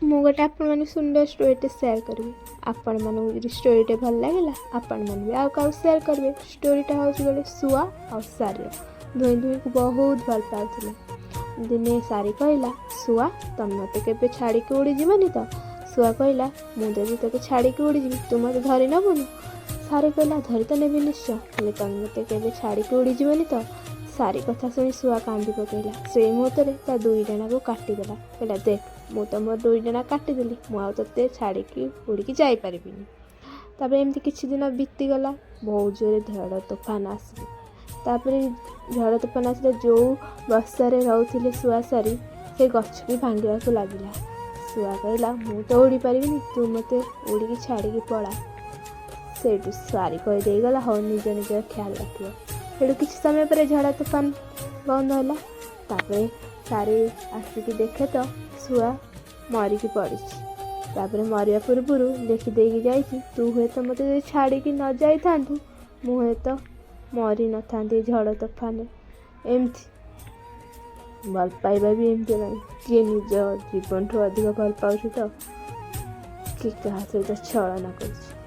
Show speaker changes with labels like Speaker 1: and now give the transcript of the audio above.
Speaker 1: ମୁଁ ଗୋଟେ ଆପଣମାନଙ୍କୁ ସୁନ୍ଦର ଷ୍ଟୋରିଟେ ସେୟାର କରିବି। ଆପଣମାନଙ୍କୁ ଯଦି ଷ୍ଟୋରିଟେ ଭଲ ଲାଗିଲା, ଆପଣମାନେ ବି ଆଉ କାହାକୁ ସେୟାର କରିବେ। ଷ୍ଟୋରିଟା ହେଉଛି ଗୋଟେ ଶୁଆ ଆଉ ସାରିର। ଦୁହେଁ ଦୁହିଁକୁ ବହୁତ ଭଲ ପାଉଥିଲେ। ଦିନେ ସାରି କହିଲା, "ଶୁଆ, ତମେ ମୋତେ କେବେ ଛାଡ଼ିକି ଉଡ଼ିଯିବନି ତ?" ଶୁଆ କହିଲା, "ମୁଁ ଯଦି ତୋତେ ଛାଡ଼ିକି ଉଡ଼ିଯିବି, ତୁ ମୋତେ ଧରି ନେବୁନୁ?" ସାରି କହିଲା, "ଧରି ତ ନେବି ନିଶ୍ଚୟ, ହେଲେ ତମେ ମୋତେ କେବେ ଛାଡ଼ିକି ଉଡ଼ିଯିବନି ତ?" ସାରି କଥା ଶୁଣି ଶୁଆ କାନ୍ଦି ପକାଇଲା। ସେଇ ମୁହୂର୍ତ୍ତରେ ତା ଦୁଇ ଡେଣାକୁ କାଟିଦେଲା। କହିଲା, "ଦେଖ, ମୁଁ ତ ମୋର ଦୁଇ ଡେଣା କାଟିଦେଲି, ମୁଁ ଆଉ ତୋତେ ଛାଡ଼ିକି ଉଡ଼ିକି ଯାଇପାରିବିନି।" ତାପରେ ଏମିତି କିଛି ଦିନ ବିତିଗଲା। ବହୁତ ଜୋରେ ଝଡ଼ ତୋଫାନ ଆସିଲା। ତାପରେ ଝଡ଼ ତୋଫାନ ଆସିଲା, ଯେଉଁ ବସାରେ ରହୁଥିଲେ ଶୁଆ ସାରି, ସେ ଗଛ ବି ଭାଙ୍ଗିବାକୁ ଲାଗିଲା। ଶୁଆ କହିଲା, "ମୁଁ ତ ଉଡ଼ି ପାରିବିନି, ତୁ ମୋତେ ଉଡ଼ିକି ଛାଡ଼ିକି ପଳା।" ସେଇଠୁ ସାରି କହିଦେଇଗଲା, "ହଉ, ନିଜ ନିଜର ଖ୍ୟାଲ ରଖିବ।" ସେଇଠୁ କିଛି ସମୟ ପରେ ଝଡ଼ ତୋଫାନ ବନ୍ଦ ହେଲା। ତାପରେ ସାରି ଆସିକି ଦେଖେ ତ ଶୁଆ ମରିକି ପଡ଼ିଛି। ତାପରେ ମରିବା ପୂର୍ବରୁ ଲେଖିଦେଇକି ଯାଇଛି, "ତୁ ହୁଏତ ମୋତେ ଯଦି ଛାଡ଼ିକି ନ ଯାଇଥାନ୍ତୁ, ମୁଁ ହୁଏତ ମରିନଥାନ୍ତି ଝଡ଼ ତୋଫାନରେ।" ଏମିତି ଭଲ ପାଇବା ବି ଏମିତି ନାହିଁ। କିଏ ନିଜ ଜୀବନଠୁ ଅଧିକ ଭଲ ପାଉଛି ତ କିଏ କାହା ସହିତ ଛଳନା କରୁଛି।